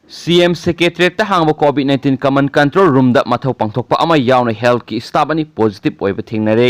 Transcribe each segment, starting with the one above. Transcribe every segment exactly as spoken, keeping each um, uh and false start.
ꯁꯤ ꯑꯦꯝ ꯁꯦꯀ꯭ꯔꯦꯇꯔꯤꯌꯦꯠꯇ ꯍꯥꯡꯕ COVID nineteen ꯀꯃꯟ control ꯔꯨꯝꯗ ꯃꯊꯧ ꯄꯥꯡꯊꯣꯛꯄ ꯑꯃ ꯌꯥꯎꯅ ꯍꯦꯜꯊꯀꯤ ꯁ꯭ꯇꯥꯐ ꯑꯅꯤ ꯄꯣꯖꯤꯇꯤꯚ ꯑꯣꯏꯕ ꯊꯦꯡꯅꯔꯦ꯫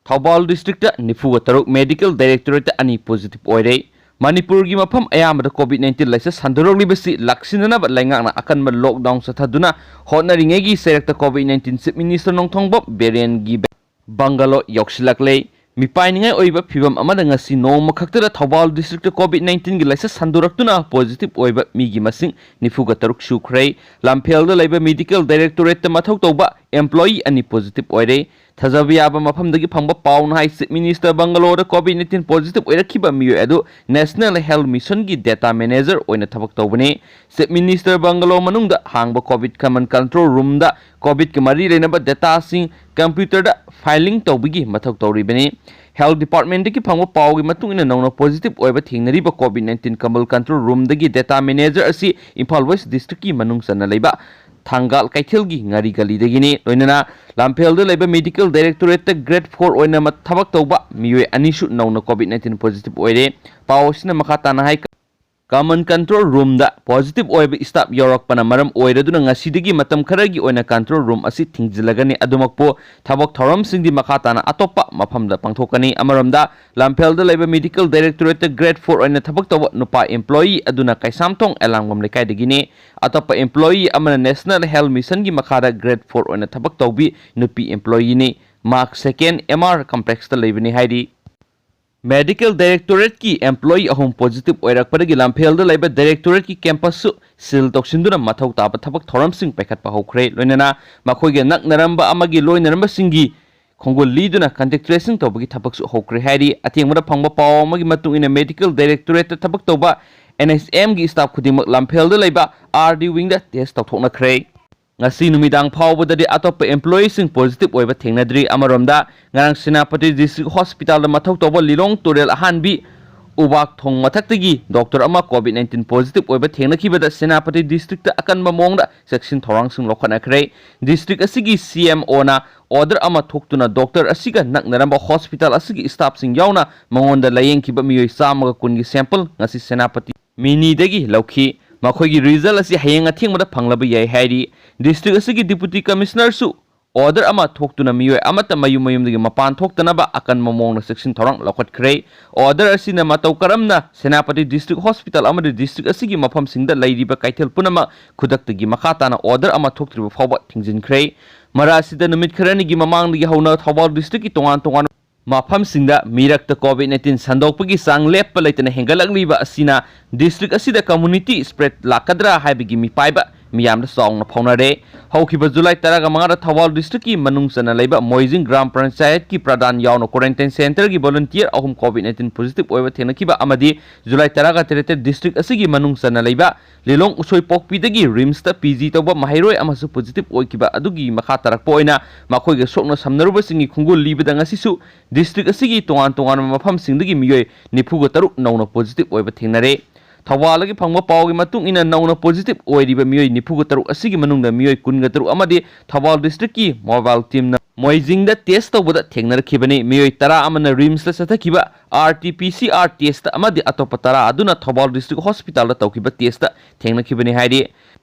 ꯊꯧꯕꯥꯜ ꯗꯤꯁꯇ꯭ꯔꯤꯛꯇ ꯅꯤꯐꯨꯒ ꯇꯔꯨꯛ, ꯃꯦꯗꯤꯀꯦꯜ ꯗꯥꯏꯔꯦꯛꯇꯣꯔꯦꯠꯇ ꯑꯅꯤ ꯄꯣꯖꯤꯇꯤꯚ ꯑꯣꯏꯔꯦ꯫ ꯃꯅꯤꯄꯨꯔꯒꯤ ꯃꯐꯝ ꯑꯌꯥꯝꯕꯗ ꯀꯣꯚꯤꯗ ꯅꯥꯏꯟꯇꯤꯟ ꯂꯥꯏꯆꯠ ꯁꯟꯗꯣꯔꯛꯂꯤꯕꯁꯤ ꯂꯥꯛꯁꯤꯟꯅꯅꯕ ꯂꯩꯉꯥꯛꯅ ꯑꯀꯟꯕ ꯂꯣꯛꯗꯥꯎꯟ ꯆꯠꯊꯗꯨꯅ ꯍꯣꯠꯅꯔꯤꯉꯩꯒꯤ ꯆꯩꯔꯛꯇ COVID nineteen chief minister Nongthombam ꯕꯤꯔꯦꯟꯒꯤ ꯕꯪꯒꯂꯣ ꯌꯧꯁꯤꯜꯂꯛꯂꯦ꯫ ꯃꯤꯄꯥꯏꯅꯤꯡꯉꯥꯏ ꯑꯣꯏꯕ ꯐꯤꯚꯝ ꯑꯃꯗ ꯉꯁꯤ ꯅꯣꯡꯃ ꯈꯛꯇꯗ ꯊꯧꯕꯥꯜ ꯗꯤꯁꯇ꯭ꯔꯤꯛꯇ ꯀꯣꯚꯤꯗ ꯅꯥꯏꯟꯇꯤꯟꯒꯤ ꯂꯥꯏꯆꯠ ꯁꯟꯗꯣꯔꯛꯇꯨꯅ ꯄꯣꯖꯤꯇꯤꯚ ꯑꯣꯏꯕ ꯃꯤꯒꯤ ꯃꯁꯤꯡ ꯅꯤꯐꯨꯒ ꯇꯔꯨꯛ ꯁꯨꯈ꯭ꯔꯦ꯫ ꯂꯝꯐꯦꯜꯗ ꯂꯩꯕ ꯃꯦꯗꯤꯀꯦꯜ ꯗꯥꯏꯔꯦꯛꯇꯣꯔꯦꯠꯇ ꯃꯊꯧ ꯇꯧꯕ ꯑꯦꯝꯄ꯭ꯂꯣꯌꯤ ꯑꯅꯤ ꯄꯣꯖꯤꯇꯤꯚ ꯑꯣꯏꯔꯦ꯫ ꯊꯥꯖꯕ ꯌꯥꯕ ꯃꯐꯝꯗꯒꯤ ꯐꯪꯕ ꯄꯥꯎꯅ ꯍꯥꯏ, ꯆꯤꯐ ꯃꯤꯅꯤꯁꯇꯔ ꯕꯪꯒꯂꯣꯗ ꯀꯣꯚꯤꯗ ꯅꯥꯏꯟꯇꯤꯟ ꯄꯣꯖꯤꯇꯤꯚ ꯑꯣꯏꯔꯛꯈꯤꯕ ꯃꯤꯑꯣꯏ ꯑꯗꯨ ꯅꯦꯁꯅꯦꯜ ꯍꯦꯜꯊ ꯃꯤꯁꯟꯒꯤ ꯗꯦꯇꯥ ꯃꯦꯅꯦꯖꯔ ꯑꯣꯏꯅ ꯊꯕꯛ ꯇꯧꯕꯅꯤ꯫ ꯆꯤꯐ ꯃꯤꯅꯤꯁꯇꯔ ꯕꯪꯒꯂꯣ ꯃꯅꯨꯡꯗ ꯍꯥꯡꯕ ꯀꯣꯚꯤꯗ ꯀꯃꯟ ꯀꯟꯇ꯭ꯔꯣꯜ ꯔꯨꯝꯗ ꯀꯣꯚꯤꯗꯀ ꯃꯔꯤ ꯂꯩꯅꯕ ꯗꯦꯇꯥꯁꯤꯡ ꯀꯝꯄ꯭ꯌꯨꯇꯔꯗ ꯐꯥꯏꯂꯤꯡ ꯇꯧꯕꯒꯤ ꯃꯊꯧ ꯇꯧꯔꯤꯕꯅꯤ꯫ ꯍꯦꯜꯊ ꯗꯤꯄꯥꯔꯠꯃꯦꯟꯠꯇꯒꯤ ꯐꯪꯕ ꯄꯥꯎꯒꯤ ꯃꯇꯨꯡ ꯏꯟꯅ ꯅꯧꯅ ꯄꯣꯖꯤꯇꯤꯚ ꯑꯣꯏꯕ ꯊꯦꯡꯅꯔꯤꯕ ꯀꯣꯚꯤꯗ ꯅꯥꯏꯟꯇꯤꯟ ꯀꯃꯟ ꯀꯟꯇ꯭ꯔꯣꯜ ꯔꯨꯝꯗꯒꯤ ꯗꯦꯇꯥ ꯃꯦꯅꯦꯖꯔ ꯑꯁꯤ ꯏꯝꯐꯥꯜ ꯋꯦꯁ ꯗꯤꯁꯇ꯭ꯔꯤꯛꯀꯤ ꯃꯅꯨꯡ ꯆꯟꯅ ꯂꯩꯕ ꯊꯥꯡꯒꯥꯜ ꯀꯩꯊꯦꯜꯒꯤ ꯉꯥꯔꯤ ꯒꯂꯤꯗꯒꯤꯅꯤ꯫ ꯂꯣꯏꯅꯅ ꯂꯝꯐꯦꯜꯗ ꯂꯩꯕ ꯃꯦꯗꯤꯀꯦꯜ ꯗꯥꯏꯔꯦꯛꯇꯣꯔꯦꯠꯇ ꯒ꯭ꯔꯦꯗ ꯐꯣꯔ ꯑꯣꯏꯅ ꯃ-, ꯊꯕꯛ ꯇꯧꯕ ꯃꯤꯑꯣꯏ ꯑꯅꯤꯁꯨ ꯅꯧꯅ ꯀꯣꯚꯤꯗ ꯅꯥꯏꯟꯇꯤꯟ ꯄꯣꯖꯤꯇꯤꯚ ꯑꯣꯏꯔꯦ꯫ ꯄꯥꯎ ꯑꯁꯤꯅ ꯃꯈꯥ ꯇꯥꯅ ꯍꯥꯏ, ꯀꯃꯟ ꯀꯟꯇ꯭ꯔꯣꯜ ꯔꯨꯝꯗ ꯄꯣꯖꯤꯇꯤꯚ ꯑꯣꯏꯕ ꯁ꯭ꯇꯥꯐ ꯌꯥꯎꯔꯛꯄꯅ ꯃꯔꯝ ꯑꯣꯏꯔꯗꯨꯅ ꯉꯁꯤꯗꯒꯤ ꯃꯇꯝ ꯈꯔꯒꯤ ꯑꯣꯏꯅ ꯀꯟꯇ꯭ꯔꯣꯜ ꯔꯨꯝ ꯑꯁꯤ ꯊꯤꯡꯖꯤꯜꯂꯒꯅꯤ꯫ ꯑꯗꯨꯃꯛꯄꯨ ꯊꯕꯛ ꯊꯧꯔꯝꯁꯤꯡꯗꯤ ꯃꯈꯥ ꯇꯥꯅ ꯑꯇꯣꯞꯄ ꯃꯐꯝꯗ ꯄꯥꯡꯊꯣꯛꯀꯅꯤ꯫ ꯑꯃꯔꯣꯝꯗ ꯂꯝꯐꯦꯜꯗ ꯂꯩꯕ ꯃꯦꯗꯤꯀꯦꯜ ꯗꯥꯏꯔꯦꯛꯇꯣꯔꯦꯠꯇ ꯒ꯭ꯔꯦꯗ ꯐꯣꯔ ꯑꯣꯏꯅ ꯊꯕꯛ ꯇꯧꯕ ꯅꯨꯄꯥ ꯑꯦꯝꯄ꯭ꯂꯣꯌꯤ ꯑꯗꯨꯅ ꯀꯩꯁꯥꯝꯊꯣꯡ ꯑꯦꯂꯥꯡꯕꯝ ꯂꯩꯀꯥꯏꯗꯒꯤꯅꯤ꯫ ꯑꯇꯣꯞꯄ ꯑꯦꯝꯄ꯭ꯂꯣꯌꯤ ꯑꯃꯅ ꯅꯦꯁꯅꯦꯜ ꯍꯦꯜꯊ ꯃꯤꯁꯟꯒꯤ ꯃꯈꯥꯗ ꯒ꯭ꯔꯦꯗ ꯐꯣꯔ ꯑꯣꯏꯅ ꯊꯕꯛ ꯇꯧꯕꯤ ꯅꯨꯄꯤ ꯑꯦꯝꯄ꯭ꯂꯣꯌꯤꯅꯤ꯫ ꯃꯥꯔꯛ ꯁꯦꯀꯦꯟ ꯑꯦꯝ ꯑꯥꯔ ꯀꯝꯄ꯭ꯂꯦꯛꯁꯇ ꯂꯩꯕꯅꯤ ꯍꯥꯏꯔꯤ꯫ ꯃꯦꯗꯤꯀꯦꯜ ꯗꯥꯏꯔꯦꯛꯇꯣꯔꯦꯠꯀꯤ ꯑꯦꯝꯄ꯭ꯂꯣꯌꯤ ꯑꯍꯨꯝ ꯄꯣꯖꯤꯇꯤꯚ ꯑꯣꯏꯔꯛꯄꯗꯒꯤ ꯂꯝꯐꯦꯜꯗ ꯂꯩꯕ ꯗꯥꯏꯔꯦꯛꯇꯣꯔꯦꯠꯀꯤ ꯀꯦꯝꯄꯁꯁꯨ ꯁꯤꯜ ꯇꯧꯁꯤꯟꯗꯨꯅ ꯃꯊꯧ ꯇꯥꯕ ꯊꯕꯛ ꯊꯧꯔꯝꯁꯤꯡ ꯄꯥꯏꯈꯠꯄ ꯍꯧꯈ꯭ꯔꯦ꯫ ꯂꯣꯏꯅꯅ ꯃꯈꯣꯏꯒ ꯅꯛꯅꯔꯝꯕ ꯑꯃꯒꯤ ꯂꯣꯏꯅꯔꯝꯕꯁꯤꯡꯒꯤ ꯈꯣꯡꯒꯨꯜ ꯂꯤꯗꯨꯅ ꯀꯟꯇꯦꯛ ꯇ꯭ꯔꯦꯁꯤꯡ ꯇꯧꯕꯒꯤ ꯊꯕꯛꯁꯨ ꯍꯧꯈ꯭ꯔꯦ ꯍꯥꯏꯔꯤ꯫ ꯑꯊꯦꯡꯕꯗ ꯐꯪꯕ ꯄꯥꯎ ꯑꯃꯒꯤ ꯃꯇꯨꯡ ꯏꯟꯅ ꯃꯦꯗꯤꯀꯦꯜ ꯗꯥꯏꯔꯦꯛꯇꯣꯔꯦꯠꯇ ꯊꯕꯛ ꯇꯧꯕ ꯑꯦꯟ ꯑꯩꯆ ꯑꯦꯝꯒꯤ ꯁ꯭ꯇꯥꯐ ꯈꯨꯗꯤꯡꯃꯛ ꯂꯝꯐꯦꯜꯗ ꯂꯩꯕ ꯑꯥꯔ ꯗꯤ ꯋꯤꯡꯗ ꯇꯦꯁ ꯇꯧꯊꯣꯛꯅꯈ꯭ꯔꯦ꯫ ꯉꯁꯤ ꯅꯨꯃꯤꯗꯥꯡ ꯐꯥꯎꯕꯗꯗꯤ ꯑꯇꯣꯞꯄ ꯑꯦꯝꯄ꯭ꯂꯣꯌꯤꯁꯤꯡ ꯄꯣꯖꯤꯇꯤꯚ ꯑꯣꯏꯕ ꯊꯦꯡꯅꯗ꯭ꯔꯤ꯫ ꯑꯃꯔꯣꯝꯗ ꯉꯔꯥꯡ ꯁꯦꯅꯥꯄꯇꯤ ꯗꯤꯁꯇ꯭ꯔꯤꯛ ꯍꯣꯁꯄꯤꯇꯥꯜꯗ ꯃꯊꯧ ꯇꯧꯕ ꯂꯤꯂꯣꯡ ꯇꯨꯔꯦꯜ ꯑꯍꯥꯟꯕꯤ ꯎꯕꯥꯛ ꯊꯣꯡ ꯃꯊꯛꯇꯒꯤ ꯗꯣꯛꯇꯔ ꯑꯃ ꯀꯣꯚꯤꯗ ꯅꯥꯏꯟꯇꯤꯟ ꯄꯣꯖꯤꯇꯤꯚ ꯑꯣꯏꯕ ꯊꯦꯡꯅꯈꯤꯕꯗ ꯁꯦꯅꯥꯄꯇꯤ ꯗꯤꯁꯇ꯭ꯔꯤꯛꯇ ꯑꯀꯟꯕ ꯃꯑꯣꯡꯗ ꯆꯦꯛꯁꯤꯟ ꯊꯧꯔꯥꯡꯁꯤꯡ ꯂꯧꯈꯠꯅꯈ꯭ꯔꯦ꯫ ꯗꯤꯁꯇ꯭ꯔꯤꯛ ꯑꯁꯤꯒꯤ ꯁꯤ ꯑꯦꯝ ꯑꯣꯅ ꯑꯣꯔꯗꯔ ꯑꯃ ꯊꯣꯛꯇꯨꯅ ꯗꯣꯛꯇꯔ ꯑꯁꯤꯒ ꯅꯛꯅꯔꯝꯕ ꯍꯣꯁꯄꯤꯇꯥꯜ ꯑꯁꯤꯒꯤ ꯁ꯭ꯇꯥꯐꯁꯤꯡ ꯌꯥꯎꯅ ꯃꯉꯣꯟꯗ ꯂꯥꯌꯦꯡꯈꯤꯕ ꯃꯤꯑꯣꯏ ꯆꯥꯝꯃꯒ ꯀꯨꯟꯒꯤ ꯁꯦꯝꯄꯜ ꯉꯁꯤ ꯁꯦꯅꯥꯄꯇꯤ ꯃꯤꯅꯤꯗꯒꯤ ꯂꯧꯈꯤ꯫ ꯃꯈꯣꯏꯒꯤ ꯔꯤꯖꯜ ꯑꯁꯤ ꯍꯌꯦꯡ ꯑꯊꯦꯡꯕꯗ ꯐꯪꯂꯕ ꯌꯥꯏ ꯍꯥꯏꯔꯤ꯫ ꯗꯤꯁꯇ꯭ꯔꯤꯛ ꯑꯁꯤꯒꯤ ꯗꯤꯄꯨꯇꯤ ꯀꯃꯤꯁꯅꯔꯁꯨ ꯑꯣꯔꯗꯔ ꯑꯃ ꯊꯣꯛꯇꯨꯅ ꯃꯤꯑꯣꯏ ꯑꯃꯠꯇ ꯃꯌꯨꯝ ꯃꯌꯨꯝꯗꯒꯤ ꯃꯄꯥꯟ ꯊꯣꯛꯇꯅꯕ ꯑꯀꯟꯕ ꯃꯑꯣꯡꯗ ꯆꯦꯛꯁꯤꯟ ꯊꯧꯔꯥꯡ ꯂꯧꯈꯠꯈ꯭ꯔꯦ꯫ ꯑꯣꯔꯗꯔ ꯑꯁꯤꯅ ꯃꯇꯧ ꯀꯔꯝꯅ ꯁꯦꯅꯥꯄꯇꯤ ꯗꯤꯁꯇ꯭ꯔꯤꯛ ꯍꯣꯁꯄꯤꯇꯥꯜ ꯑꯃꯗꯤ ꯗꯤꯁꯇ꯭ꯔꯤꯛ ꯑꯁꯤꯒꯤ ꯃꯐꯝꯁꯤꯡꯗ ꯂꯩꯔꯤꯕ ꯀꯩꯊꯦꯜ ꯄꯨꯝꯅꯃꯛ ꯈꯨꯗꯛꯇꯒꯤ ꯃꯈꯥ ꯇꯥꯅ ꯑꯣꯔꯗꯔ ꯑꯃ ꯊꯣꯛꯇ꯭ꯔꯤꯕ ꯐꯥꯎꯕ ꯊꯤꯡꯖꯤꯟꯈ꯭ꯔꯦ꯫ ꯃꯔꯛ ꯑꯁꯤꯗ ꯅꯨꯃꯤꯠ ꯈꯔꯅꯤꯒꯤ ꯃꯃꯥꯡꯗꯒꯤ ꯍꯧꯅ ꯊꯧꯕꯥꯜ ꯗꯤꯁꯇ꯭ꯔꯤꯛꯀꯤ ꯇꯣꯉꯥꯟ ꯇꯣꯉꯥꯟꯕ ꯃꯐꯝꯁꯤꯡꯗ ꯃꯤꯔꯛꯇ ꯀꯣꯚꯤꯗ ꯅꯥꯏꯟꯇꯤꯟ ꯁꯟꯗꯣꯛꯄꯒꯤ ꯆꯥꯡ ꯂꯦꯞꯄ ꯂꯩꯇꯅ ꯍꯦꯟꯒꯠꯂꯛꯂꯤꯕ ꯑꯁꯤꯅ ꯗꯤꯁꯇ꯭ꯔꯤꯛ ꯑꯁꯤꯗ ꯀꯝꯃ꯭ꯌꯨꯅꯤꯇꯤ ꯁ꯭ꯄ꯭ꯔꯦꯗ ꯂꯥꯛꯀꯗ꯭ꯔꯥ ꯍꯥꯏꯕꯒꯤ ꯃꯤꯄꯥꯏꯕ ꯃꯤꯌꯥꯝꯗ ꯆꯥꯎꯅ ꯐꯥꯎꯅꯔꯦ꯫ ꯍꯧꯈꯤꯕ ꯖꯨꯂꯥꯏ ꯇꯔꯥꯒ ꯃꯉꯥꯗ ꯊꯧꯕꯥꯜ ꯗꯤꯁꯇ꯭ꯔꯤꯛꯀꯤ ꯃꯅꯨꯡ ꯆꯟꯅ ꯂꯩꯕ ꯃꯣꯏꯖꯤꯡ ꯒ꯭ꯔꯥꯝ ꯄꯟꯆꯥꯌꯠꯀꯤ ꯄ꯭ꯔꯙꯥꯟ ꯌꯥꯎꯅ ꯀ꯭ꯋꯥꯔꯦꯟꯇꯥꯏꯟ ꯁꯦꯟꯇꯔꯒꯤ ꯚꯣꯂꯨꯟꯇꯤꯌꯔ ꯑꯍꯨꯝ ꯀꯣꯚꯤꯗ ꯅꯥꯏꯟꯇꯤꯟ ꯄꯣꯖꯤꯇꯤꯚ ꯑꯣꯏꯕ ꯊꯦꯡꯅꯈꯤꯕ ꯑꯃꯗꯤ ꯖꯨꯂꯥꯏ ꯇꯔꯥꯒ ꯇꯔꯦꯠꯇ ꯗꯤꯁꯇ꯭ꯔꯤꯛ ꯑꯁꯤꯒꯤ ꯃꯅꯨꯡ ꯆꯟꯅ ꯂꯩꯕ ꯂꯤꯂꯣꯡ ꯎꯁꯣꯏꯄꯣꯛꯄꯤꯗꯒꯤ ꯔꯤꯝꯁꯇ ꯄꯤ ꯖꯤ ꯇꯧꯕ ꯃꯍꯩꯔꯣꯏ ꯑꯃꯁꯨ ꯄꯣꯖꯤꯇꯤꯚ ꯑꯣꯏꯈꯤꯕ ꯑꯗꯨꯒꯤ ꯃꯈꯥ ꯇꯥꯔꯛꯄ ꯑꯣꯏꯅ ꯃꯈꯣꯏꯒ ꯁꯣꯛꯅ ꯁꯝꯅꯔꯨꯕꯁꯤꯡꯒꯤ ꯈꯣꯡꯒꯨꯜ ꯂꯤꯕꯗ ꯉꯁꯤꯁꯨ ꯗꯤꯁꯇ꯭ꯔꯤꯛ ꯑꯁꯤꯒꯤ ꯇꯣꯉꯥꯟ ꯇꯣꯉꯥꯟꯕ ꯃꯐꯝꯁꯤꯡꯗꯒꯤ ꯃꯤꯑꯣꯏ ꯅꯤꯐꯨꯒ ꯇꯔꯨꯛ ꯅꯧꯅ ꯄꯣꯖꯤꯇꯤꯚ ꯑꯣꯏꯕ ꯊꯦꯡꯅꯔꯦ꯫ ꯊꯧꯕꯥꯜꯗꯒꯤ ꯐꯪꯕ ꯄꯥꯎꯒꯤ ꯃꯇꯨꯡ ꯏꯟꯅ ꯅꯧꯅ ꯄꯣꯖꯤꯇꯤꯚ ꯑꯣꯏꯔꯤꯕ ꯃꯤꯑꯣꯏ ꯅꯤꯐꯨꯒ ꯇꯔꯨꯛ ꯑꯁꯤꯒꯤ ꯃꯅꯨꯡꯗ ꯃꯤꯑꯣꯏ ꯀꯨꯟꯒ ꯇꯔꯨꯛ ꯑꯃꯗꯤ ꯊꯧꯕꯥꯜ ꯗꯤꯁꯇ꯭ꯔꯤꯛꯀꯤ ꯃꯣꯕꯥꯏꯜ ꯇꯤꯝꯅ ꯃꯣꯏꯖꯤꯡꯗ ꯇꯦꯁ ꯇꯧꯕꯗ ꯊꯦꯡꯅꯔꯛꯈꯤꯕꯅꯤ꯫ ꯃꯤꯑꯣꯏ ꯇꯔꯥ ꯑꯃꯅ ꯔꯤꯝꯁꯇ ꯆꯠꯊꯈꯤꯕ R T P C R test ꯑꯃꯗꯤ ꯑꯇꯣꯞꯄ ꯇꯔꯥ ꯑꯗꯨꯅ ꯊꯧꯕꯥꯜ ꯗꯤꯁꯇ꯭ꯔꯤꯛ ꯍꯣꯁꯄꯤꯇꯥꯜꯗ ꯇꯧꯈꯤꯕ ꯇꯦꯁꯇ ꯊꯦꯡꯅꯈꯤꯕꯅꯤ ꯍꯥꯏꯔꯤ꯫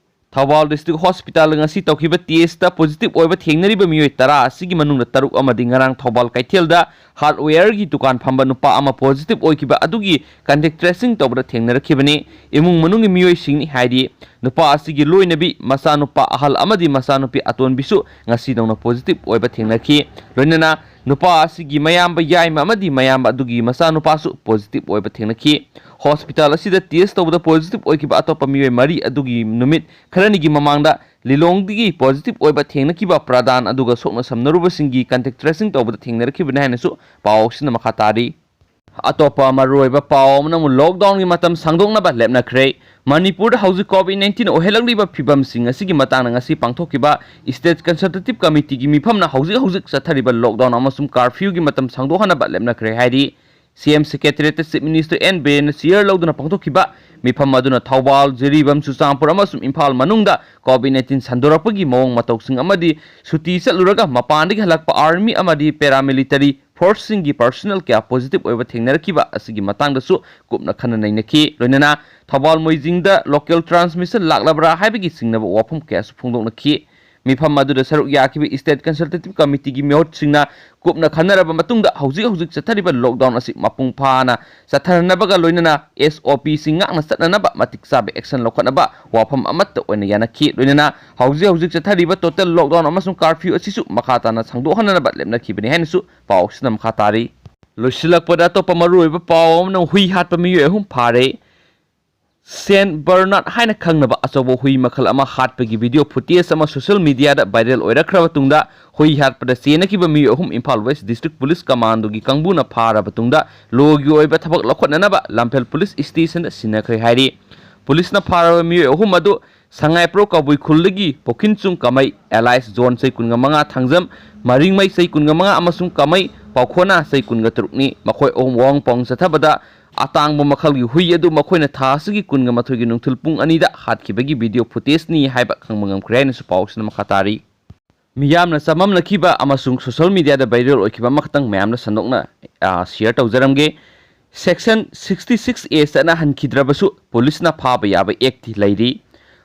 ꯊꯧꯕꯥꯜ ꯗꯤꯁꯇ꯭ꯔꯤꯛ ꯍꯣꯁꯄꯤꯇꯥꯜꯗ ꯉꯁꯤ ꯇꯧꯈꯤꯕ ꯇꯦꯁꯇ ꯄꯣꯖꯤꯇꯤꯚ ꯑꯣꯏꯕ ꯊꯦꯡꯅꯔꯤꯕ ꯃꯤꯑꯣꯏ ꯇꯔꯥ ꯑꯁꯤꯒꯤ ꯃꯅꯨꯡꯗ ꯇꯔꯨꯛ ꯑꯃꯗꯤ ꯉꯔꯥꯡ ꯊꯧꯕꯥꯜ ꯀꯩꯊꯦꯜꯗ ꯍꯥꯔꯗꯋꯦꯌꯔꯒꯤ ꯗꯨꯀꯥꯟ ꯐꯝꯕ ꯅꯨꯄꯥ ꯑꯃ ꯄꯣꯖꯤꯇꯤꯚ ꯑꯣꯏꯈꯤꯕ ꯑꯗꯨꯒꯤ ꯀꯟꯇꯦꯛ ꯇ꯭ꯔꯦꯁꯤꯡ ꯇꯧꯕꯗ ꯊꯦꯡꯅꯔꯛꯈꯤꯕꯅꯤ꯫ ꯏꯃꯨꯡ ꯃꯅꯨꯡꯒꯤ ꯃꯤꯑꯣꯏꯁꯤꯡꯅꯤ ꯍꯥꯏꯔꯤ꯫ ꯅꯨꯄꯥ ꯑꯁꯤꯒꯤ ꯂꯣꯏꯅꯕꯤ, ꯃꯆꯥꯅꯨꯄꯥ ꯑꯍꯜ ꯑꯃꯗꯤ ꯃꯆꯥꯅꯨꯄꯤ ꯑꯇꯣꯟꯕꯤꯁꯨ ꯉꯁꯤ ꯅꯧꯅ ꯄꯣꯖꯤꯇꯤꯚ ꯑꯣꯏꯕ ꯊꯦꯡꯅꯈꯤ꯫ ꯂꯣꯏꯅꯅ ꯅꯨꯄꯥ ꯑꯁꯤꯒꯤ ꯃꯌꯥꯝꯕ, ꯌꯥꯏꯃ ꯑꯃꯗꯤ ꯃꯌꯥꯝꯕ ꯑꯗꯨꯒꯤ ꯃꯆꯥꯅꯨꯄꯥꯁꯨ ꯄꯣꯖꯤꯇꯤꯚ ꯑꯣꯏꯕ ꯊꯦꯡꯅꯈꯤ꯫ ꯍꯣꯁꯄꯤꯇꯥꯜ ꯑꯁꯤꯗ ꯇꯦꯁ ꯇꯧꯕꯗ ꯄꯣꯖꯤꯇꯤꯚ ꯑꯣꯏꯈꯤꯕ ꯑꯇꯣꯞꯄ ꯃꯤꯑꯣꯏ ꯃꯔꯤ ꯑꯗꯨꯒꯤ ꯅꯨꯃꯤꯠ ꯈꯔꯅꯤꯒꯤ ꯃꯃꯥꯡꯗ ꯂꯤꯂꯣꯡꯗꯒꯤ ꯄꯣꯖꯤꯇꯤꯚ ꯑꯣꯏꯕ ꯊꯦꯡꯅꯈꯤꯕ ꯄ꯭ꯔꯗꯥꯟ ꯑꯗꯨꯒ ꯁꯣꯛꯅ ꯁꯝꯅꯔꯨꯕꯁꯤꯡꯒꯤ ꯀꯟꯇꯦꯛ ꯇ꯭ꯔꯦꯁꯤꯡ ꯇꯧꯕꯗ ꯊꯦꯡꯅꯔꯛꯈꯤꯕꯅꯤ ꯍꯥꯏꯅꯁꯨ ꯄꯥꯎꯁꯤꯅ ꯃꯈꯥ ꯇꯥꯔꯤ꯫ ꯑꯇꯣꯞꯄ ꯃꯔꯨꯑꯣꯏꯕ ꯄꯥꯎ ꯑꯃꯅ ꯑꯃꯨꯛ ꯂꯣꯛꯗꯥꯎꯟꯒꯤ ꯃꯇꯝ ꯁꯥꯡꯗꯣꯛꯅꯕ ꯂꯦꯞꯅꯈ꯭ꯔꯦ꯫ ꯃꯅꯤꯄꯨꯔꯗ ꯍꯧꯖꯤꯛ ꯀꯣꯚꯤꯗ ꯅꯥꯏꯟꯇꯤꯟ ꯑꯣꯏꯍꯜꯂꯛꯂꯤꯕ ꯐꯤꯕꯝꯁꯤꯡ ꯑꯁꯤꯒꯤ ꯃꯇꯥꯡꯗ ꯉꯁꯤ ꯄꯥꯡꯊꯣꯛꯈꯤꯕ ꯁ꯭ꯇꯦꯠ ꯀꯟꯁꯜꯇꯦꯇꯤꯚ ꯀꯃꯤꯇꯤꯒꯤ ꯃꯤꯐꯝꯅ ꯍꯧꯖꯤꯛ ꯍꯧꯖꯤꯛ ꯆꯠꯊꯔꯤꯕ ꯂꯣꯛꯗꯥꯎꯟ ꯑꯃꯁꯨꯡ ꯀꯥꯔꯐ꯭ꯌꯨꯒꯤ ꯃꯇꯝ ꯁꯥꯡꯗꯣꯛꯍꯟꯅꯕ ꯂꯦꯞꯅꯈ꯭ꯔꯦ ꯍꯥꯏꯔꯤ꯫ ꯁꯤ ꯑꯦꯝ ꯁꯦꯀ꯭ꯔꯦꯇꯔꯤꯌꯦꯠꯇ ꯆꯤꯐ ꯃꯤꯅꯤꯁꯇꯔ ꯑꯦꯟ ꯕꯤꯔꯦꯟꯅ ꯆꯤꯌꯔ ꯂꯧꯗꯨꯅ ꯄꯥꯡꯊꯣꯛꯈꯤꯕ ꯃꯤꯐꯝ ꯑꯗꯨꯅ ꯊꯧꯕꯥꯜ, ꯖꯤꯔꯤꯕꯥꯝ, ꯆꯨꯔꯆꯥꯟꯄꯨꯔ ꯑꯃꯁꯨꯡ ꯏꯝꯐꯥꯜ ꯃꯅꯨꯡꯗ ꯀꯣꯚꯤꯗ ꯅꯥꯏꯟꯇꯤꯟ ꯁꯟꯗꯣꯔꯛꯄꯒꯤ ꯃꯑꯣꯡ ꯃꯇꯧꯁꯤꯡ ꯑꯃꯗꯤ ꯁꯨꯇꯤ ꯆꯠꯂꯨꯔꯒ ꯃꯄꯥꯟꯗꯒꯤ ꯍꯜꯂꯛꯄ ꯑꯥꯔꯃꯤ ꯑꯃꯗꯤ ꯄꯦꯔꯥꯃꯤꯂꯤꯇꯔꯤ ꯐꯣꯔꯁꯁꯤꯡꯒꯤ ꯄꯔꯁꯣꯅꯦꯜ ꯀꯌꯥ ꯄꯣꯖꯤꯇꯤꯚ ꯑꯣꯏꯕ ꯊꯦꯡꯅꯔꯛꯈꯤꯕ ꯑꯁꯤꯒꯤ ꯃꯇꯥꯡꯗꯁꯨ ꯀꯨꯞꯅ ꯈꯟꯅ ꯅꯩꯅꯈꯤ꯫ ꯂꯣꯏꯅꯅ ꯊꯧꯕꯥꯜ ꯃꯣꯏꯖꯤꯡꯗ ꯂꯣꯀꯦꯜ ꯇ꯭ꯔꯥꯟꯁꯃꯤꯁꯟ ꯂꯥꯛꯂꯕ꯭ꯔꯥ ꯍꯥꯏꯕꯒꯤ ꯆꯤꯡꯅꯕ ꯋꯥꯐꯝ ꯀꯌꯥꯁꯨ ꯐꯣꯡꯗꯣꯛꯅꯈꯤ꯫ ꯃꯤꯐꯝ ꯑꯗꯨꯗ ꯁꯔꯨꯛ ꯌꯥꯈꯤꯕ ꯏꯁꯇꯦꯠ ꯀꯟꯁꯜꯇꯦꯇꯤꯚ ꯀꯃꯤꯇꯤꯒꯤ ꯃꯤꯍꯨꯠꯁꯤꯡꯅ ꯀꯨꯞꯅ ꯈꯟꯅꯔꯕ ꯃꯇꯨꯡꯗ ꯍꯧꯖꯤꯛ ꯍꯧꯖꯤꯛ ꯆꯠꯊꯔꯤꯕ ꯂꯣꯛꯗꯥꯎꯟ ꯑꯁꯤ ꯃꯄꯨꯡ ꯐꯥꯅ ꯆꯠꯊꯅꯅꯕꯒ ꯂꯣꯏꯅꯅ ꯑꯦꯁ ꯑꯣ ꯄꯤꯁꯤꯡ ꯉꯥꯛꯅ ꯆꯠꯅꯅꯕ ꯃꯇꯤꯛ ꯆꯥꯕ ꯑꯦꯛꯁꯟ ꯂꯧꯈꯠꯅꯕ ꯋꯥꯐꯝ ꯑꯃꯠꯇ ꯑꯣꯏꯅ ꯌꯥꯅꯈꯤ꯫ ꯂꯣꯏꯅꯅ ꯍꯧꯖꯤꯛ ꯍꯧꯖꯤꯛ ꯆꯠꯊꯔꯤꯕ ꯇꯣꯇꯦꯜ ꯂꯣꯛꯗꯥꯎꯟ ꯑꯃꯁꯨꯡ ꯀꯥꯔꯐ꯭ꯌꯨ ꯑꯁꯤꯁꯨ ꯃꯈꯥ ꯇꯥꯅ ꯁꯥꯡꯗꯣꯛꯍꯟꯅꯅꯕ ꯂꯦꯞꯅꯈꯤꯕꯅꯤ ꯍꯥꯏꯅꯁꯨ ꯄꯥꯎ ꯑꯁꯤꯅ ꯃꯈꯥ ꯇꯥꯔꯤ꯫ ꯂꯣꯏꯁꯤꯜꯂꯛꯄꯗ ꯑꯇꯣꯞꯄ ꯃꯔꯨꯑꯣꯏꯕ ꯄꯥꯎ ꯑꯃꯅ ꯍꯨꯏ ꯍꯥꯠꯄ ꯃꯤꯑꯣꯏ ꯑꯍꯨꯝ ꯐꯥꯔꯦ꯫ ꯁꯦꯟ ꯕꯔꯅꯥꯔꯗ ꯍꯥꯏꯅ ꯈꯪꯅꯕ ꯑꯆꯧꯕ ꯍꯨꯏ ꯃꯈꯜ ꯑꯃ ꯍꯥꯠꯄꯒꯤ ꯚꯤꯗꯤꯑꯣ ꯐꯨꯇꯦꯖ ꯑꯃ ꯁꯣꯁꯤꯌꯦꯜ ꯃꯤꯗꯤꯌꯥꯗ ꯚꯥꯏꯔꯦꯜ ꯑꯣꯏꯔꯛꯈ꯭ꯔꯕ ꯇꯨꯡꯗ ꯍꯨꯏ ꯍꯥꯠꯄꯗ ꯆꯦꯟꯅꯈꯤꯕ ꯃꯤꯑꯣꯏ ꯑꯍꯨꯝ ꯏꯝꯐꯥꯜ ꯋꯦꯁ ꯗꯤꯁꯇ꯭ꯔꯤꯛ ꯄꯨꯂꯤꯁ ꯀꯃꯥꯟꯗꯣꯒꯤ ꯀꯥꯡꯕꯨꯅ ꯐꯥꯔꯕ ꯇꯨꯡꯗ ꯂꯣꯒꯤ ꯑꯣꯏꯕ ꯊꯕꯛ ꯂꯧꯈꯠꯅꯅꯕ ꯂꯝꯐꯦꯜ ꯄꯨꯂꯤꯁ ꯏꯁꯇꯦꯁꯟꯗ ꯁꯤꯟꯅꯈ꯭ꯔꯦ ꯍꯥꯏꯔꯤ꯫ ꯄꯨꯂꯤꯁꯅ ꯐꯥꯔꯕ ꯃꯤꯑꯣꯏ ꯑꯍꯨꯝ ꯑꯗꯨ ꯁꯉꯥꯏꯄ꯭ꯔꯧ ꯀꯕꯨꯏ ꯈꯨꯜꯗꯒꯤ ꯄꯣꯈꯤꯟꯆꯨꯡ ꯀꯃꯩ ꯑꯦꯂꯥꯏꯁ ꯖꯣꯟ ꯆꯍꯤ ꯀꯨꯟꯒ ꯃꯉꯥ ꯊꯥꯡꯖꯝ, ꯃꯔꯤꯡꯃꯩ ꯆꯍꯤ ꯀꯨꯟꯒ ꯃꯉꯥ ꯑꯃꯁꯨꯡ ꯀꯃꯩ ꯄꯥꯎꯈꯣꯅꯥ ꯆꯍꯤ ꯀꯨꯟꯒ ꯇꯔꯨꯛꯅꯤ꯫ ꯃꯈꯣꯏ ꯑꯍꯨꯝ ꯋꯥꯍꯣꯡ ꯄꯥꯎꯍꯣꯡ ꯆꯠꯊꯕꯗ ꯑꯇꯥꯡꯕ ꯃꯈꯜꯒꯤ ꯍꯨꯏ ꯑꯗꯨ ꯃꯈꯣꯏꯅ ꯊꯥ ꯑꯁꯤꯒꯤ ꯀꯨꯟꯒ ꯃꯥꯊꯣꯏꯒꯤ ꯅꯨꯡꯊꯤꯜ ꯄꯨꯡ ꯑꯅꯤꯗ ꯍꯥꯠꯈꯤꯕꯒꯤ ꯚꯤꯗꯤꯑꯣ ꯐꯨꯇꯦꯖꯅꯤ ꯍꯥꯏꯕ ꯈꯪꯕ ꯉꯝꯈ꯭ꯔꯦ ꯍꯥꯏꯅꯁꯨ ꯄꯥꯎꯁꯤꯅ ꯃꯈꯥ ꯇꯥꯔꯤ꯫ ꯃꯤꯌꯥꯝꯅ ꯆꯃꯝꯅꯈꯤꯕ ꯑꯃꯁꯨꯡ ꯁꯣꯁꯤꯌꯦꯜ ꯃꯤꯗꯤꯌꯥꯗ ꯚꯥꯏꯔꯦꯜ ꯑꯣꯏꯈꯤꯕ ꯑꯃꯈꯛꯇꯪ ꯃꯌꯥꯝꯗ ꯁꯟꯗꯣꯛꯅ, ꯑ, ꯁꯤꯌꯔ ꯇꯧꯖꯔꯝꯒꯦ꯫ ꯁꯦꯛꯁꯟ ꯁꯤꯛꯁꯇꯤ ꯁꯤꯛꯁ ꯑꯦ ꯆꯠꯅꯍꯟꯈꯤꯗ꯭ꯔꯕꯁꯨ ꯄꯨꯂꯤꯁꯅ ꯐꯥꯕ ꯌꯥꯕ ꯑꯦꯛꯇꯤ ꯂꯩꯔꯤ꯫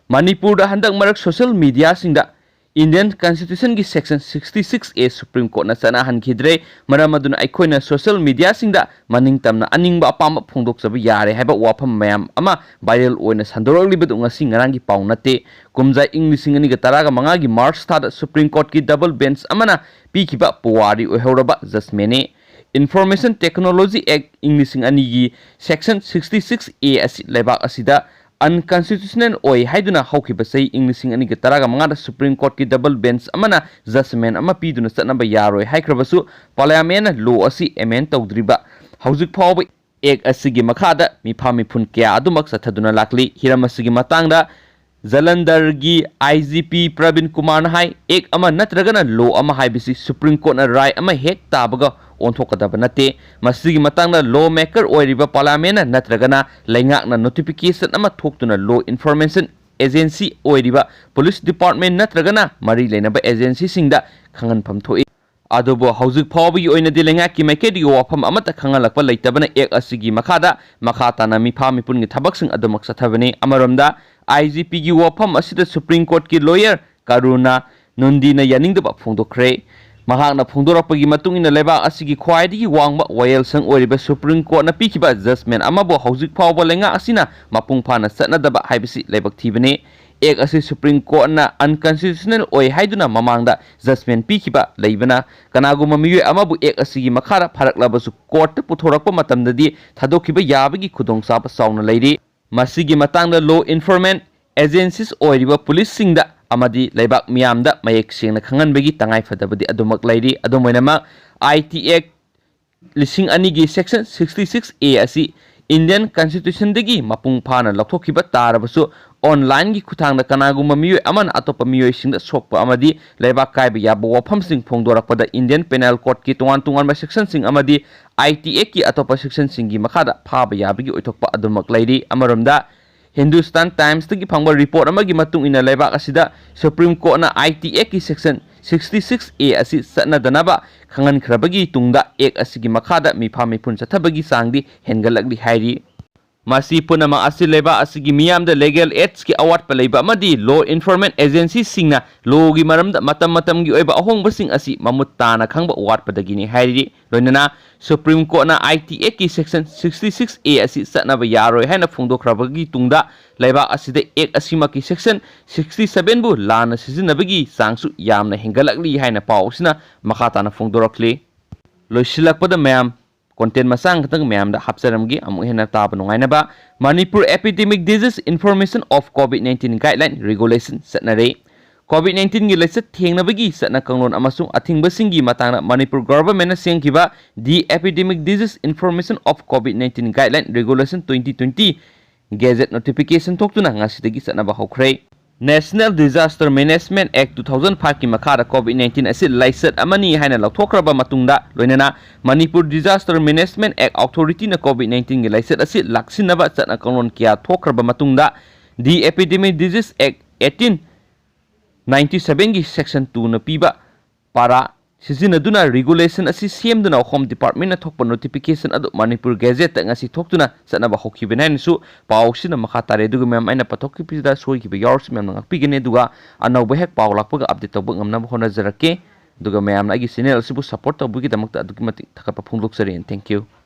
ꯃꯅꯤꯄꯨꯔꯗ ꯍꯟꯗꯛ ꯃꯔꯛ ꯁꯣꯁꯤꯌꯦꯜ ꯃꯤꯗꯤꯌꯥꯁꯤꯡꯗ ꯏꯟꯗꯤꯌꯟ ꯀꯟꯁꯇꯤꯇ꯭ꯌꯨꯁꯟꯒꯤ section sixty six A supreme ꯀꯣꯔꯠꯅ ꯆꯠꯅꯍꯟꯈꯤꯗ꯭ꯔꯦ꯫ ꯃꯔꯝ ꯑꯗꯨꯅ ꯑꯩꯈꯣꯏꯅ ꯁꯣꯁꯤꯌꯦꯜ ꯃꯤꯗꯤꯌꯥꯁꯤꯡꯗ ꯃꯅꯤꯡ ꯇꯝꯅ ꯑꯅꯤꯡꯕ ꯑꯄꯥꯝꯕ ꯐꯣꯡꯗꯣꯛꯆꯕ ꯌꯥꯔꯦ ꯍꯥꯏꯕ ꯋꯥꯐꯝ ꯃꯌꯥꯝ ꯑꯃ ꯚꯥꯏꯔꯦꯜ ꯑꯣꯏꯅ ꯁꯟꯗꯣꯔꯛꯂꯤꯕꯗꯨ ꯉꯁꯤ ꯉꯔꯥꯡꯒꯤ ꯄꯥꯎ ꯅꯠꯇꯦ꯫ ꯀꯨꯝꯖꯥ ꯏꯪ ꯂꯤꯁꯤꯡ ꯑꯅꯤꯒ ꯇꯔꯥꯒ ꯃꯉꯥꯒꯤ ꯃꯥꯔꯆ ꯊꯥꯗ ꯁꯨꯄ꯭ꯔꯤꯝ ꯀꯣꯔꯠꯀꯤ ꯗꯕꯜ ꯕꯦꯟꯆ ꯑꯃꯅ ꯄꯤꯈꯤꯕ ꯄꯨꯋꯥꯔꯤ ꯑꯣꯏꯍꯧꯔꯕ ꯖꯖꯃꯦꯟꯅꯤ꯫ ꯏꯟꯐꯣꯔꯃꯦꯁꯟ ꯇꯦꯛꯅꯣꯂꯣꯖꯤ ꯑꯦꯛ ꯏꯪ ꯂꯤꯁꯤꯡ ꯑꯅꯤꯒꯤ ꯁꯦꯛꯁꯟ ꯁꯤꯛꯁꯇꯤ ꯁꯤꯛꯁ ꯑꯦ ꯑꯁꯤ ꯂꯩꯕꯥꯛ ꯑꯁꯤꯗ ꯑꯟꯀꯟꯁꯇꯤꯇ꯭ꯌꯨꯁꯅꯦꯜ ꯑꯣꯏ ꯍꯥꯏꯗꯨꯅ ꯍꯧꯈꯤꯕ ꯆꯍꯤ ꯏꯪ ꯂꯤꯁꯤꯡ ꯑꯅꯤꯒ ꯇꯔꯥꯒ ꯃꯉꯥꯗ ꯁꯨꯄ꯭ꯔꯤꯝ ꯀꯣꯔꯠꯀꯤ ꯗꯕꯜ ꯕꯦꯟꯆ ꯑꯃꯅ ꯖꯖꯃꯦꯟ ꯑꯃ ꯄꯤꯗꯨꯅ ꯆꯠꯅꯕ ꯌꯥꯔꯣꯏ ꯍꯥꯏꯈ꯭ꯔꯕꯁꯨ, ꯄꯥꯔꯂꯤꯌꯥꯃꯦꯟꯅ ꯂꯣ ꯑꯁꯤ ꯑꯦꯃꯦꯟ ꯇꯧꯗ꯭ꯔꯤꯕ ꯍꯧꯖꯤꯛ ꯐꯥꯎꯕ ꯑꯦꯛ ꯑꯁꯤꯒꯤ ꯃꯈꯥꯗ ꯃꯤꯐꯥ ꯃꯤꯐꯨꯟ ꯀꯌꯥ ꯑꯗꯨꯃꯛ ꯆꯠꯊꯗꯨꯅ ꯂꯥꯛꯂꯤ꯫ ꯍꯤꯔꯝ ꯑꯁꯤꯒꯤ ꯃꯇꯥꯡꯗ ꯖꯂꯟꯙꯔꯒꯤ ꯑꯥꯏ ꯖꯤ ꯄꯤ ꯄ꯭ꯔꯕꯤꯟ ꯀꯨꯃꯥꯔꯅ ꯍꯥꯏ, ꯑꯦꯛ ꯑꯃ ꯅꯠꯇ꯭ꯔꯒꯅ ꯂꯣ ꯑꯃ ꯍꯥꯏꯕꯁꯤ ꯁꯨꯄ꯭ꯔꯤꯝ ꯀꯣꯔꯠꯅ ꯔꯥꯏ ꯑꯃ ꯍꯦꯛ ꯇꯥꯕꯒ ꯑꯣꯟꯊꯣꯛꯀꯗꯕ ꯅꯠꯇꯦ꯫ ꯃꯁꯤꯒꯤ ꯃꯇꯥꯡꯗ ꯂꯣ ꯃꯦꯀꯔ ꯑꯣꯏꯔꯤꯕ ꯄꯥꯔꯂꯤꯌꯥꯃꯦꯟꯅ ꯅꯠꯇ꯭ꯔꯒꯅ ꯂꯩꯉꯥꯛꯅ ꯅꯣꯇꯤꯐꯤꯀꯦꯁꯟ ꯑꯃ ꯊꯣꯛꯇꯨꯅ ꯂꯣ ꯏꯟꯐꯣꯔꯃꯦꯁꯟ ꯑꯦꯖꯦꯟꯁꯤ ꯑꯣꯏꯔꯤꯕ ꯄꯨꯂꯤꯁ ꯗꯤꯄꯥꯔꯠꯃꯦꯟ ꯅꯠꯇ꯭ꯔꯒꯅ ꯃꯔꯤ ꯂꯩꯅꯕ ꯑꯦꯖꯦꯟꯁꯤꯁꯤꯡꯗ ꯈꯪꯍꯟꯐꯝ ꯊꯣꯛꯏ꯫ ꯑꯗꯨꯕꯨ ꯍꯧꯖꯤꯛ ꯐꯥꯎꯕꯒꯤ ꯑꯣꯏꯅꯗꯤ ꯂꯩꯉꯥꯛꯀꯤ ꯃꯥꯏꯀꯩꯗꯒꯤ ꯋꯥꯐꯝ ꯑꯃꯠꯇ ꯈꯪꯍꯜꯂꯛꯄ ꯂꯩꯇꯕꯅ ꯑꯦꯛ ꯑꯁꯤꯒꯤ ꯃꯈꯥꯗ ꯃꯈꯥ ꯇꯥꯅ ꯃꯤꯐꯥ ꯃꯤꯄꯨꯟꯒꯤ ꯊꯕꯛꯁꯤꯡ ꯑꯗꯨꯃꯛ ꯆꯠꯊꯕꯅꯤ꯫ ꯑꯃꯔꯣꯝꯗ, ꯑꯥꯏ ꯖꯤ ꯄꯤꯒꯤ ꯋꯥꯐꯝ ꯑꯁꯤꯗ ꯁꯨꯄ꯭ꯔꯤꯝ ꯀꯣꯔꯠꯀꯤ ꯂꯣꯌꯔ ꯀꯔꯨꯅꯥ ꯅꯨꯟꯗꯤꯅ ꯌꯥꯅꯤꯡꯗꯕ ꯐꯣꯡꯗꯣꯛꯈ꯭ꯔꯦ꯫ ꯃꯍꯥꯛꯅ ꯐꯣꯡꯗꯣꯔꯛꯄꯒꯤ ꯃꯇꯨꯡ ꯏꯟꯅ, ꯂꯩꯕꯥꯛ ꯑꯁꯤꯒꯤ ꯈ꯭ꯋꯥꯏꯗꯒꯤ ꯋꯥꯡꯕ ꯋꯥꯌꯦꯜꯁꯪ ꯑꯣꯏꯔꯤꯕ ꯁꯨꯄ꯭ꯔꯤꯝ ꯀꯣꯔꯠꯅ ꯄꯤꯈꯤꯕ ꯖꯖꯃꯦꯟ ꯑꯃꯕꯨ ꯍꯧꯖꯤꯛ ꯐꯥꯎꯕ ꯂꯩꯉꯥꯛ ꯑꯁꯤꯅ ꯃꯄꯨꯡ ꯐꯥꯅ ꯆꯠꯅꯗꯕ ꯍꯥꯏꯕꯁꯤ ꯂꯥꯏꯕꯛ ꯊꯤꯕꯅꯤ꯫ ꯑꯦꯛ ꯑꯁꯤ ꯁꯨꯄ꯭ꯔꯤꯝ ꯀꯣꯔꯠꯅ ꯑꯟꯀꯟꯁꯇꯤꯇ꯭ꯌꯨꯁꯅꯦꯜ ꯑꯣꯏ ꯍꯥꯏꯗꯨꯅ ꯃꯃꯥꯡꯗ ꯖꯖꯃꯦꯟ ꯄꯤꯈꯤꯕ ꯂꯩꯕꯅ, ꯀꯅꯥꯒꯨꯝꯕ ꯃꯤꯑꯣꯏ ꯑꯃꯕꯨ ꯑꯦꯛ ꯑꯁꯤꯒꯤ ꯃꯈꯥꯗ ꯐꯔꯛꯂꯕꯁꯨ ꯀꯣꯔꯠꯇ ꯄꯨꯊꯣꯔꯛꯄ ꯃꯇꯝꯗꯗꯤ ꯊꯥꯗꯣꯛꯈꯤꯕ ꯌꯥꯕꯒꯤ ꯈꯨꯗꯣꯡꯆꯥꯕ ꯆꯥꯎꯅ ꯂꯩꯔꯤ꯫ ꯃꯁꯤꯒꯤ ꯃꯇꯥꯡꯗ ꯂꯣ ꯏꯟꯐꯣꯔꯁꯃꯦꯟꯠ ꯑꯦꯖꯦꯟꯁꯤꯁ ꯑꯣꯏꯔꯤꯕ ꯄꯨꯂꯤꯁꯁꯤꯡꯗ ꯑꯃꯗꯤ ꯂꯩꯕꯥꯛ ꯃꯤꯌꯥꯝꯗ ꯃꯌꯦꯛ ꯁꯦꯡꯅ ꯈꯪꯍꯟꯕꯒꯤ ꯇꯉꯥꯏꯐꯗꯕꯗꯤ ꯑꯗꯨꯃꯛ ꯂꯩꯔꯤ꯫ ꯑꯗꯨꯝ ꯑꯣꯏꯅꯃꯛ, ꯑꯥꯏ ꯇꯤ ꯑꯦꯛ ꯂꯤꯁꯤꯡ ꯑꯅꯤꯒꯤ ꯁꯦꯛꯁꯟ ꯁꯤꯛꯁꯇꯤ ꯁꯤꯛꯁ ꯑꯦ ꯑꯁꯤ ꯏꯟꯗꯤꯌꯟ ꯀꯟꯁꯇꯤꯇ꯭ꯌꯨꯁꯟꯗꯒꯤ ꯃꯄꯨꯡ ꯐꯥꯅ ꯂꯧꯊꯣꯛꯈꯤꯕ ꯇꯥꯔꯕꯁꯨ, ꯑꯣꯟꯂꯥꯏꯟꯒꯤ ꯈꯨꯠꯊꯥꯡꯗ ꯀꯅꯥꯒꯨꯝꯕ ꯃꯤꯑꯣꯏ ꯑꯃꯅ ꯑꯇꯣꯞꯄ ꯃꯤꯑꯣꯏꯁꯤꯡꯗ ꯁꯣꯛꯄ ꯑꯃꯗꯤ ꯂꯩꯕꯥꯛ ꯀꯥꯏꯕ ꯌꯥꯕ ꯋꯥꯐꯝꯁꯤꯡ ꯐꯣꯡꯗꯣꯔꯛꯄꯗ ꯏꯟꯗꯤꯌꯟ ꯄꯦꯅꯦꯜ ꯀꯣꯗꯀꯤ ꯇꯣꯉꯥꯟ ꯇꯣꯉꯥꯟꯕ ꯁꯦꯛꯁꯟꯁꯤꯡ ꯑꯃꯗꯤ ꯑꯥꯏ ꯇꯤ ꯑꯦꯛꯀꯤ ꯑꯇꯣꯞꯄ ꯁꯦꯛꯁꯟꯁꯤꯡꯒꯤ ꯃꯈꯥꯗ ꯐꯥꯕ ꯌꯥꯕꯒꯤ ꯑꯣꯏꯊꯣꯛꯄ ꯑꯗꯨꯃꯛ ꯂꯩꯔꯤ꯫ ꯑꯃꯔꯣꯝꯗ, ꯍꯤꯟꯗꯨꯁꯇꯥꯟ ꯇꯥꯏꯝꯁꯇꯒꯤ ꯐꯪꯕ ꯔꯤꯄꯣꯔꯠ ꯑꯃꯒꯤ ꯃꯇꯨꯡ ꯏꯟꯅ, ꯂꯩꯕꯥꯛ ꯑꯁꯤꯗ ꯁꯨꯄ꯭ꯔꯤꯝ ꯀꯣꯔꯠꯅ ꯑꯥꯏ ꯇꯤ ꯑꯦꯛꯀꯤ ꯁꯦꯛꯁꯟ ꯁꯤꯛꯁꯇꯤ ꯁꯤꯛꯁ ꯑꯦ ꯑꯁꯤ ꯆꯠꯅꯗꯅꯕ ꯈꯪꯍꯟꯈ꯭ꯔꯕꯒꯤ ꯇꯨꯡꯗ, ꯑꯦꯛ ꯑꯁꯤꯒꯤ ꯃꯈꯥꯗ ꯃꯤꯐꯥ ꯃꯤꯄꯨꯟ ꯆꯠꯊꯕꯒꯤ ꯆꯥꯡꯗꯤ ꯍꯦꯟꯒꯠꯂꯛꯂꯤ ꯍꯥꯏꯔꯤ꯫ ꯃꯁꯤ ꯄꯨꯝꯅꯃꯛ ꯑꯁꯤ ꯂꯩꯕꯥꯛ ꯑꯁꯤꯒꯤ ꯃꯤꯌꯥꯝꯗ ꯂꯤꯒꯦꯜ ꯑꯦꯗꯁꯀꯤ ꯑꯋꯥꯠꯄ ꯂꯩꯕ ꯑꯃꯗꯤ ꯂꯣ ꯏꯟꯐꯣꯔꯁꯃꯦꯟꯠ ꯑꯦꯖꯦꯟꯁꯤꯁꯤꯡꯅ ꯂꯣꯒꯤ ꯃꯔꯝꯗ ꯃꯇꯝ ꯃꯇꯝꯒꯤ ꯑꯣꯏꯕ ꯑꯍꯣꯡꯕꯁꯤꯡ ꯑꯁꯤ ꯃꯃꯨꯠ ꯇꯥꯅ ꯈꯪꯕ ꯋꯥꯠꯄꯗꯒꯤꯅꯤ ꯍꯥꯏꯔꯤ꯫ ꯂꯣꯏꯅꯅ ꯁꯨꯄ꯭ꯔꯤꯝ ꯀꯣꯔꯠꯅ ꯑꯥꯏ ꯇꯤ ꯑꯦꯛꯀꯤ ꯁꯦꯛꯁꯟ ꯁꯤꯛꯁꯇꯤ ꯁꯤꯛꯁ ꯑꯦ ꯑꯁꯤ ꯆꯠꯅꯕ ꯌꯥꯔꯣꯏ ꯍꯥꯏꯅ ꯐꯣꯡꯗꯣꯛꯈ꯭ꯔꯕꯒꯤ ꯇꯨꯡꯗ, ꯂꯩꯕꯥꯛ ꯑꯁꯤꯗ ꯑꯦꯛ ꯑꯁꯤꯃꯛꯀꯤ ꯁꯦꯛꯁꯟ ꯁꯤꯛꯁꯇꯤ ꯁꯚꯦꯟꯕꯨ ꯂꯥꯟꯅ ꯁꯤꯖꯤꯟꯅꯕꯒꯤ ꯆꯥꯡꯁꯨ ꯌꯥꯝꯅ ꯍꯦꯟꯒꯠꯂꯛꯂꯤ ꯍꯥꯏꯅ ꯄꯥꯎ ꯑꯁꯤꯅ ꯃꯈꯥ ꯇꯥꯅ ꯐꯣꯡꯗꯣꯔꯛꯂꯤ꯫ ꯂꯣꯏꯁꯤꯜꯂꯛꯄꯗ ꯃꯌꯥꯝ, ꯀꯣꯟꯇꯦꯟ ꯃꯆꯥ ꯑꯃꯈꯛꯇꯪ ꯃꯌꯥꯝꯗ ꯍꯥꯞꯆꯔꯝꯒꯦ, ꯑꯃꯨꯛ ꯍꯦꯟꯅ ꯇꯥꯕ ꯅꯨꯡꯉꯥꯏꯅꯕ꯫ Manipur Epidemic Disease Information of COVID nineteen Guideline Regulation ꯆꯠꯅꯔꯦ꯫ ꯀꯣꯚꯤꯗ ꯅꯥꯏꯟꯇꯤꯟꯒꯤ ꯂꯥꯏꯆꯠ ꯊꯦꯡꯅꯕꯒꯤ ꯆꯠꯅ ꯀꯥꯡꯂꯣꯟ ꯑꯃꯁꯨꯡ ꯑꯊꯤꯡꯕꯁꯤꯡꯒꯤ ꯃꯇꯥꯡꯗ ꯃꯅꯤꯄꯨꯔ ꯒꯚꯔꯟꯃꯦꯟꯠꯅ ꯁꯦꯝꯈꯤꯕ The Epidemic Disease Information of COVID nineteen Guideline Regulation twenty twenty gadget notification ꯊꯣꯛꯇꯨꯅ ꯉꯁꯤꯗꯒꯤ ꯆꯠꯅꯕ ꯍꯧꯈ꯭ꯔꯦ꯫ National Disaster Management Act two thousand five ꯀꯤ ꯃꯈꯥꯗ ꯀꯣꯚꯤꯗ ꯅꯥꯏꯟꯇꯤꯟ ꯑꯁꯤ ꯂꯥꯏꯆꯠ ꯑꯃꯅꯤ ꯍꯥꯏꯅ ꯂꯧꯊꯣꯛꯈ꯭ꯔꯕ ꯃꯇꯨꯡꯗ, ꯂꯣꯏꯅꯅ Manipur Disaster Management Act Authority ꯅ ꯀꯣꯚꯤꯗ ꯅꯥꯏꯟꯇꯤꯟꯒꯤ ꯂꯥꯏꯆꯠ ꯑꯁꯤ ꯂꯥꯛꯁꯤꯟꯅꯕ ꯆꯠꯅ ꯀꯥꯡꯂꯣꯟ ꯀꯌꯥ ꯊꯣꯛꯈ꯭ꯔꯕ ꯃꯇꯨꯡꯗ, The Epidemic Disease Act eighteen ninety seven ꯒꯤ section two ꯅ ꯄꯤꯕ ꯄꯥꯔꯥ ꯁꯤꯖꯤꯟꯅꯗꯨꯅ regulation ꯑꯁꯤ ꯁꯦꯝꯗꯨꯅ Home Departmentꯅ ꯊꯣꯛꯄ notification ꯑꯗꯨ ꯃꯅꯤꯄꯨꯔ Gazetteꯇ ꯉꯁꯤ ꯊꯣꯛꯇꯨꯅ ꯆꯠꯅꯕ ꯍꯧꯈꯤꯕꯅꯤ ꯍꯥꯏꯅꯁꯨ ꯄꯥꯎꯁꯤꯅ ꯃꯈꯥ ꯇꯥꯔꯦ꯫ ꯑꯗꯨꯒ ꯃꯌꯥꯝ, ꯑꯩꯅ ꯄꯥꯊꯣꯛꯈꯤꯕꯁꯤꯗ ꯁꯣꯏꯈꯤꯕ ꯌꯥꯎꯔꯁꯨ ꯃꯌꯥꯝꯅ ꯉꯥꯛꯄꯤꯒꯅꯤ꯫ ꯑꯗꯨꯒ ꯑꯅꯧꯕ ꯍꯦꯛ ꯄꯥꯎ ꯂꯥꯛꯄꯒ update ꯇꯧꯕ ꯉꯝꯅꯕ ꯍꯣꯠꯅꯖꯔꯛꯀꯦ꯫ ꯑꯗꯨꯒ ꯃꯌꯥꯝꯅ ꯑꯩꯒꯤ channel ꯑꯁꯤꯕꯨ support ꯇꯧꯕꯒꯤꯗꯃꯛꯇ ꯑꯗꯨꯛꯀꯤ ꯃꯇꯤꯛ ꯊꯥꯒꯠꯄ ꯐꯣꯡꯗꯣꯛꯆꯔꯤ꯫ Thank you꯫